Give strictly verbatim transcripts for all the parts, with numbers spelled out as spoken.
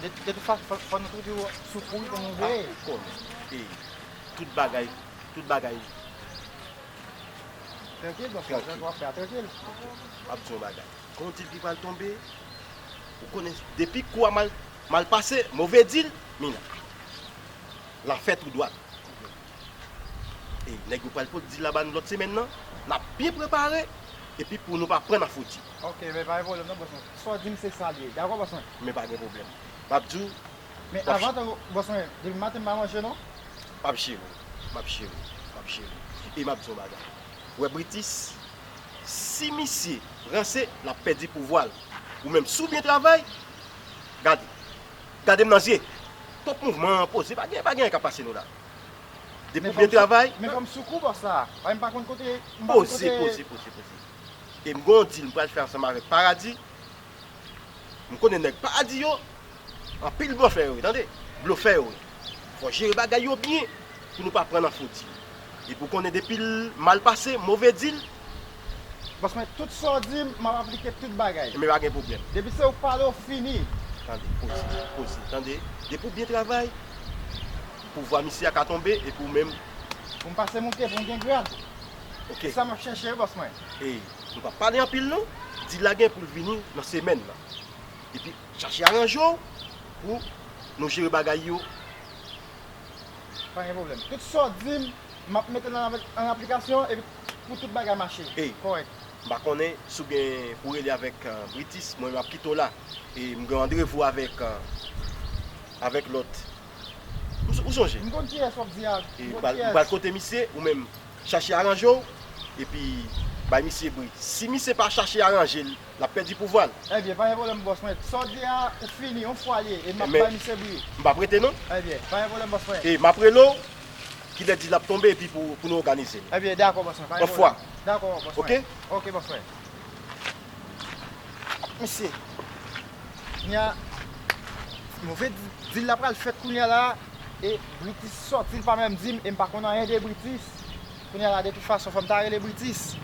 De tout fason, fò, fò nou toujou sou kou pou nou veye. Ou konnen. E tout bagay, tout bagay. Trankil, bòs mwen, w ap fè a trankil. M ap di yon bagay. Gon dil ki pral tonbe, ou konnen, depi kou a mal, mal pase, move dil, mi la. L ap fè tou dwat. E nèg yo pral pot dil la ba nou lòt semèn nan, n ap byen prepare, epi pou nou pa pran nan foti. Ok, men pa gen pwoblèm non, bòs mwen. Sa w di m se sa l ye. Dakò, bòs mwen? Men pa gen pwoblèm. M ap di w, Men w ap avan tou, bòs mwen, depi maten m pa manje non. M ap jere w, m ap jere w, m ap jere w. E m ap di w yon bagay. Ou wè Britis, si misye ranse, l ap pèdi pouvwa l. Ou menm, si w byen travay, gade. Gade m nan zye. Twòp mouvman, poze, pa gen, pa gen anyen k ap pase nou la. Depi w byen travay. Men fò m sou kou bòs la. Paske m pa konn kote, m pa konn kote. Poze, poze, poze, poze. E m gen yon dil m pral fè ansanm avèk Paradi. M konnen nèg Paradi yo, anpil blofè yo ye, tande. Blofè yo ye. Fò jere bagay yo byen pou nou pa pran nan foti. Epi w konnen depi l mal pase, move dil. Bòs mwen, tout sa w di m, m ap aplike tout bagay. Men pa gen pwoblèm. Depi se ou k pale, w fini. Tande, poze, poze, tande. Depi w byen travay, pouvwa misye a ka tonbe, epi w menm. Pou m pase moute, pou m gen grad. Ok. Se sa m ap chèche wi, bòs mwen. E nou p ap pale anpil non. Dil la gen pou l vini nan semèn nan. Epi chache aranje w pou nou jere bagay yo. Pa gen pwoblèm. Tout sa w di m, m ap mete l an, an aplikasyon epi pou tout bagay mache kòrèk. M pa konnen si w gen pou w rele avèk, euh, Britis, mwen m ap kite w la. E m gen randevou avèk, euh, avèk lòt. Ou, ou sonje? M konn kiyès w ap di a. E m pral, m pral kote misye, ou menm chache aranje w, epi bay misye bri. Si misye pa chache aranje l, l ap pèdi pouvwa l. Ebyen, pa gen pwoblèm, bòs mwen. Sa w di a, ou fini, yon fwa l ye, e m ap bay misye bri. M p ap rete non. Ebyen, pa gen pwoblèm, bòs mwen. E m ap rele w, kilè dil la ap tonbe, epi pou, pou nou òganize l. Ebyen, dakò, bòs mwen, pa gen pwoblèm. Dakò, bòs mwen. Ok? Ok, bòs mwen. Mesye, kounye a, move di-, dil la pral fèt kounye a la, e Britis sòti, l pa menm di m, e m pa konn anyen de Britis. Kounye a la, de tout fason, fò m ta rele Britis.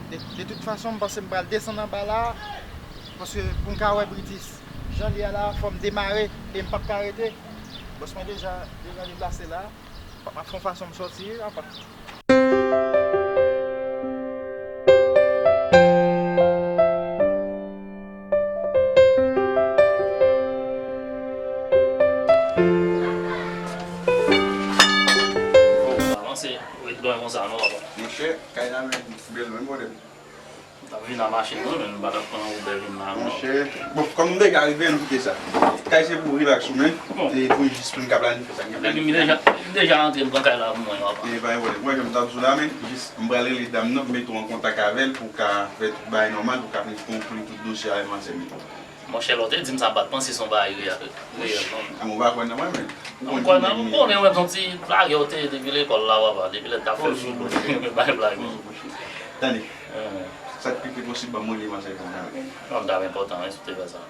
De, de tout fason, m panse m pral desann anba la, paske pou m ka wè Britis. Jan l ye a la, fò m demare, e m p ap ka rete. Bòs mwen deja, deja deplase la. M ap fè yon fason m sòti, apa. Avanse, ret byen konsa non, papa. Monchè, kay la menm bèl menm modèl. M t ap vin a machin mwen, men m pa t ap pran Uber vin la non. Monchè, bon, kòm m deja rive, m kite sa. Kay se pou relax ou men, e pou jis pou n ka planifye sa k gen pou n fè. Epi m deja, m deja antre, m pran kay la pou mwen, papa. E pa gen pwoblèm. Mwen, jan m t ap di w la, men jis m pral rele dam nan, mete w an kontak avè l pou w ka fè tout bagay nòmal, pou w ka planifiye tout dosye avè manzè m yo. Monchè, lè w te di m sa, m pa t panse se yon bagay reyèl, reyèl non. A, mwen pa kwè nan mwen, men. Ou kwè nan mwen, konnen mwen se yon ti blagè w te ye depi lekòl la, papa. Depi lè n t ap fè foutbòl, te renmen bay blag non. Tande, sa k pi vit posib, ban m rele manzè pou m ta. Non, l t ap enpòtan wi si w te fè sa.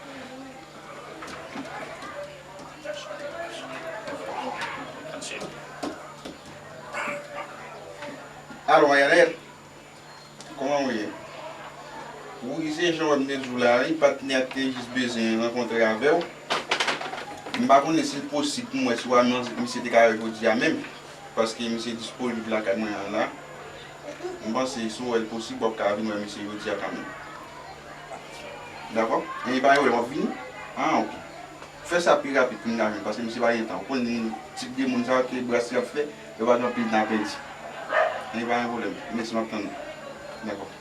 Alo, Mayanèt. Kòman w ye? Wi, se jan w wè m te di w la, wi, patnè a te jis bezwen rankontre avè w. M pa konnen si l posib pou m wè si w a nan misye te ka wè jodi a menm, paske misye disponib lakay mwen an la. M panse si w wè l posib, w ap ka vin wè misye jodi a kanmenm. Dakò? Anyen pa gen pwoblèm, w ap vini? Ah, ok. Fè sa pi rapid pou n ka jwenn, paske misye pa gen tan. Ou konn tip de moun sa yo, ke bras y ap fè, yo pa gen anpil tan a pèdi. Men pa gen pwoblèm. Mèsi, m ap tann ou. Dakò.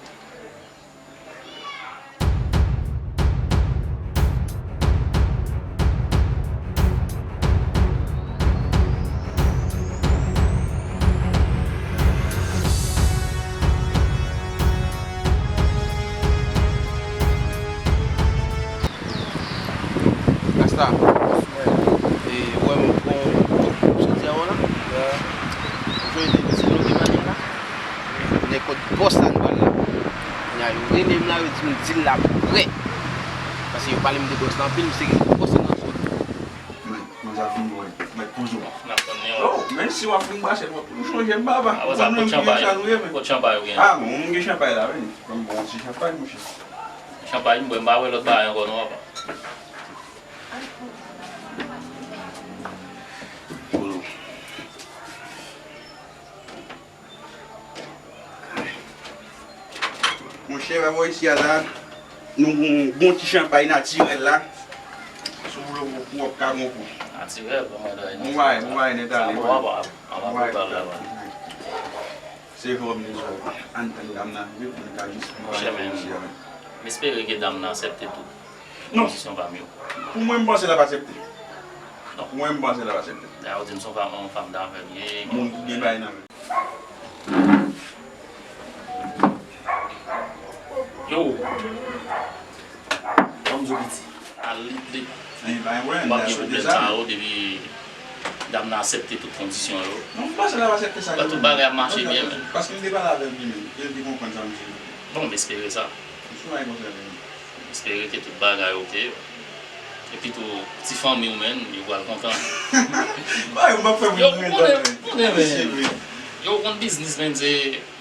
Rasta, e, ou wè m pran chadya w la? Ou jwenn de ti non de manyè la? Nèg kot bòs la nou pral la. Kounye a yo rele m la, yo di m dil la prè. Paske yo pale m de bòs la anpil, misye gen gwo sèn nan zòn. Men, manzè ap vin wè. Mèt poze w. N ap tann li, wi. Oh, men si w ap vin brase, m chonje m, papa. Apre sa, kot chanpay? Kot chanpay ou gen? Ah, bon, m gen chanpay la, wi. Ban m bon ti chanpay, monchè. Chanpay, m bwè, m pa wè lòt bagay ankò, non, papa. Chèf, avè isi a la, nou gon bon ti chanpay natirèl la. Si w vle w ap ka gon kou. Natirèl, kòman dayè? Bon bagay, bon bagay nèt ale. Sa bon, wi. Bon, bon, bon, bon, bon. Se vre, m bezwen antann dam nan, wi, pou n ka jis pale isi a, wi. M espere ke dam nan aksepte tout pwopozisyon pa m yo. Pou mwen, m panse l ap aksepte. Non. Pou mwen, m panse l ap aksepte. Dayè, ou di m se yon fanm, yon fanm dafè li ye. Moun ki gen bagay nan men. Yo! Ban m di w piti. Al li, li. Anyen pa gen pwoblèm, m ap gen pwoblèm sa yo depi dam nan aksepte tout kondisyon yo. Non, m panse l ap aksepte sa. Tout bagay ap mache byen, men. Paske m te pale avè l li menm, e l te konprann sa m di. Bon, m espere sa. M sou bagay konsa, men. M espere ke tout bagay oke. Epi tou, ti fanmi w, menn, yo pral kontan. Bay, ou p ap fè moun rete. Yo, konnen, men. Yo konn biznis, menn, se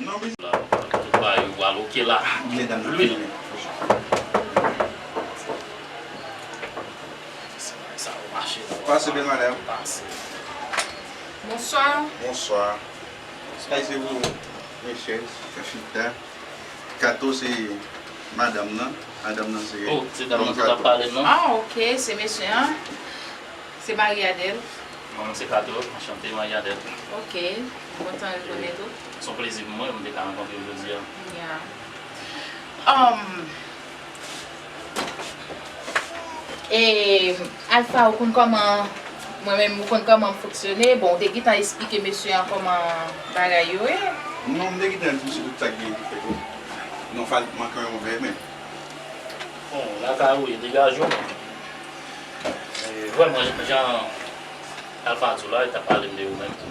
Non, men. La, tout bagay yo pral oke la. Lwil. Sa yo mache la. Pase byen, madanm. Pase. Bonswa. Bonswa. Sa se pou Michel, Kafita. Kato se madanm nan. Madanm nan se... Oh, se dam nan ki t ap pale, non? Ah, ok, se mesye an. Se Marie Adèle. Mwen menm se Kato, anchante, Marie Adèle. Ok, m kontan rekonèt ou. Se yon plezi pou mwen, m te ka rankontre w jodi a. Ya. Um, e, Alpha, ou konn kòman, mwen menm, ou konn kòman m fonksyone. Bon, ou te gentan esplike mesye an kòman bagay yo ye. Non, m te gentan di misye tout sa ki gen pou fèt yo. Non, fal manke yon vè, men. Bon, lakay ou ye, degaje w. E, vrèman, jan Alpha di w la, li t ap pale m de ou menm tou.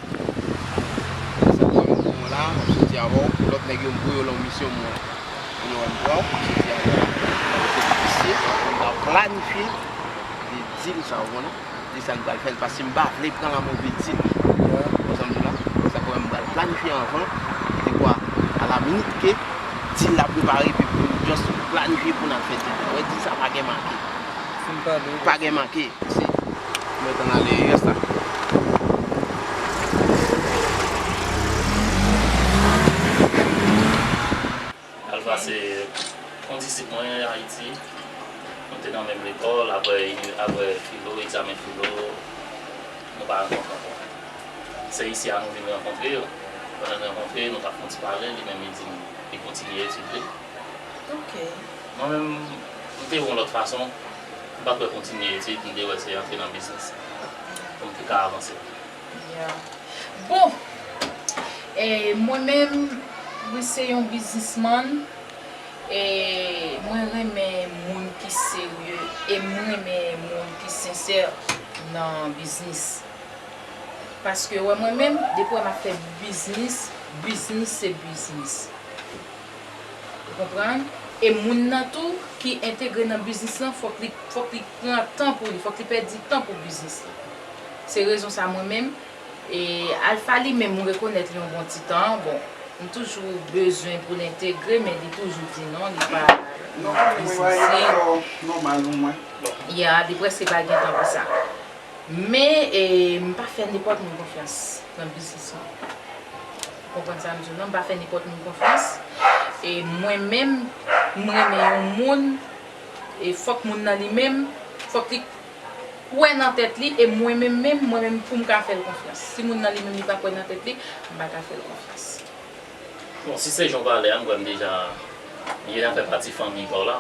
Sa mwen menm pou mwen la, m ap soti avè w. Lòt nèg yo, m voye yo nan yon misyon, mwen. Kounye a m pran w, m soti avè w. Mwen rete isi, m ta planifye de deal sa, w konnen. Di sa k pral fè l, paske m pa vle pran la move deal. Ou konprann sa m di w la? Sa k fè m pral planifye anvan, dekwa a la minit ke deal la prepare, epi pou n just planifye pou n al fè deal la. Ou wè, deal sa pa gen manke. Fin pale. Pa gen manke. Se, mwen t ann ale rès la. Alpha se kondisip mwen Ayiti. Nou te nan menm lekòl, apre, apre filo, egzamen filo, nou pa rankontre ankò. Se isi a nou vin rankontre. Pandan n rankontre, nou t ap fè yon ti pale, li menm li di m li kontinye etid li. Ok. Mwen menm, m te wè yon lòt fason, m pa t wè kontinye etid, m te wè se antre nan biznis pou m te ka avanse. Ya. Bon, e, mwen menm, mwen se yon biznismann, e mwen renmen moun ki serye, e mwen renmen moun ki sensè nan biznis. Paske, wè, mwen menm, depi wè m ap fè biznis, biznis se biznis. Ou konprann? E moun nan tou ki entegre nan biznis lan, fòk li, fòk li pran tan pou li, fòk li pèdi tan pou biznis li. Se rezon sa mwen menm, e Alpha li menm, m rekonèt li yon bon ti tan. Bon, m toujou bezwen pou l entegre, men li toujou di non, li pa nan biznis li. Nòmal pou mwen. Ya, li prèske pa gen tan pou sa. Men, e, m pa fè nenpòt moun konfyans nan biznis lan. Ou konprann sa m di w lan, m pa fè nenpòt moun konfyans. E mwen menm, m renmen yon moun, e fòk moun nan li menm, fòk li kwè nan tèt li, e mwen menm menm, mwen menm pou m ka fè l konfyans. Si moun nan li menm li pa kwè nan tèt li, m pa ka fè l konfyans. Bon, si se jan w pale a, m kwè m deja byen nan fè pati fanmi pa w la.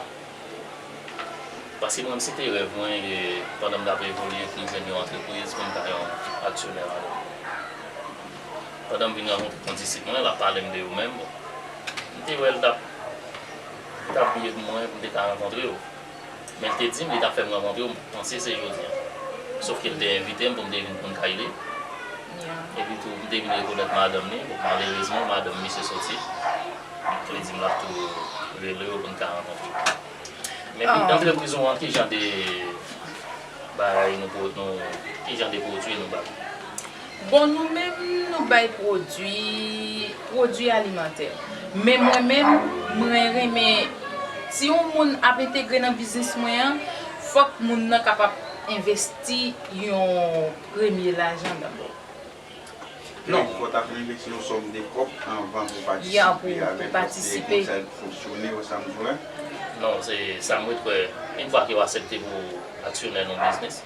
Paske mwen, se te rèv mwen, e, pandan m t ap evolye, pou m jwenn yon antrepriz, pou m ta yon aksyonè ladan l. Pandan m vin rankontre kondisip mwen, l ap pale m de ou menm, bon, m te wè l t ap, t ap byen pou mwen, pou m te ka rankontre w. Men l te di m, li t ap fè m rankontre w, m panse se jodi a. Sof ke l te envite m pou m te vin konn kay li. Ya. Epi tou, m te vin rekonèt madanm li, bon, malerezman, madanm misye soti. Li di m l ap tou rele w pou n ka rankontre. Men antrepriz ou an, ki jan de bagay nou, nou, ki jan de pwodui nou bay? Bon, nou menm, nou bay pwodui, pwodui alimantè. Men mwen menm, mwen renmen, si yon moun ap entegre nan biznis mwen an, fòk moun nan kapab envesti yon premye lajan dabò. Non, fò w ta fin envesti yon sòm de kòb anvan pou w patisipe avèk konsèy fonksyone, wè sa m di w la. Non, se sa m ret kwè. Yon fwa ke w aksepte pou aksyonè nan biznis,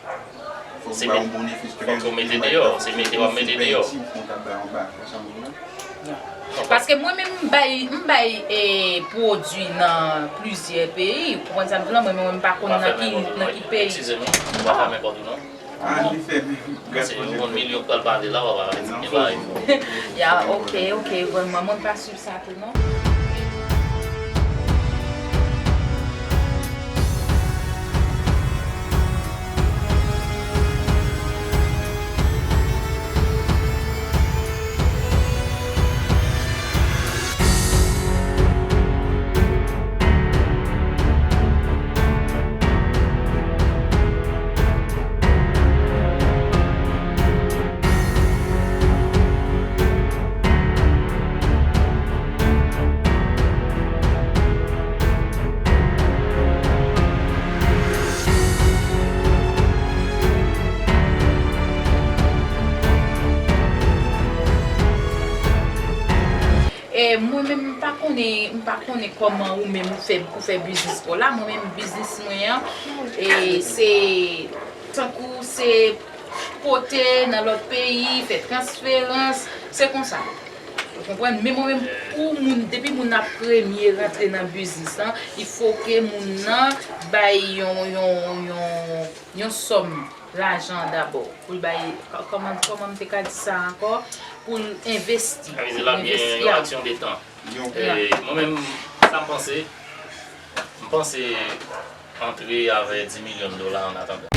fòk w bay yon bonifis, fòk yo mete deyò, se mete w ap mete deyò. Fòk w bay yon ba, wè sa m di w la. Paske mwen menm m bay, m bay e, pwodui nan plizyè peyi. Ou konprann sa m di w la? Mwen menm m pa konn nan ki, nan ki peyi. Eskize m, m pa fèmen pòt ou non. Ah, li fèmen. Se yon milyon k pral pale la, w ap arete bagay. Ya, ok, ok, vrèman, mwen pa swiv sa tou non. E mwen menm, m pa konnen, m pa konnen kòman ou menm ou fè, ou fè biznis pa w la. Mwen menm, biznis mwen an, e se tankou se pote nan lòt peyi, fè transferans, se konsa. Ou konprann? Men mwen menm, pou moun, depi moun ap premye rantre nan biznis lan, il faut que moun nan bay yon, yon, yon, yon sòm lajan dabò. Pou l bay, kò-, kòman, kòman m te ka di sa ankò? Pou l envesti. Sa vle di l ap gen yon aksyon de tan. E, mwen menm, sa m panse, m panse antre avèk dis milyon dola an atandan.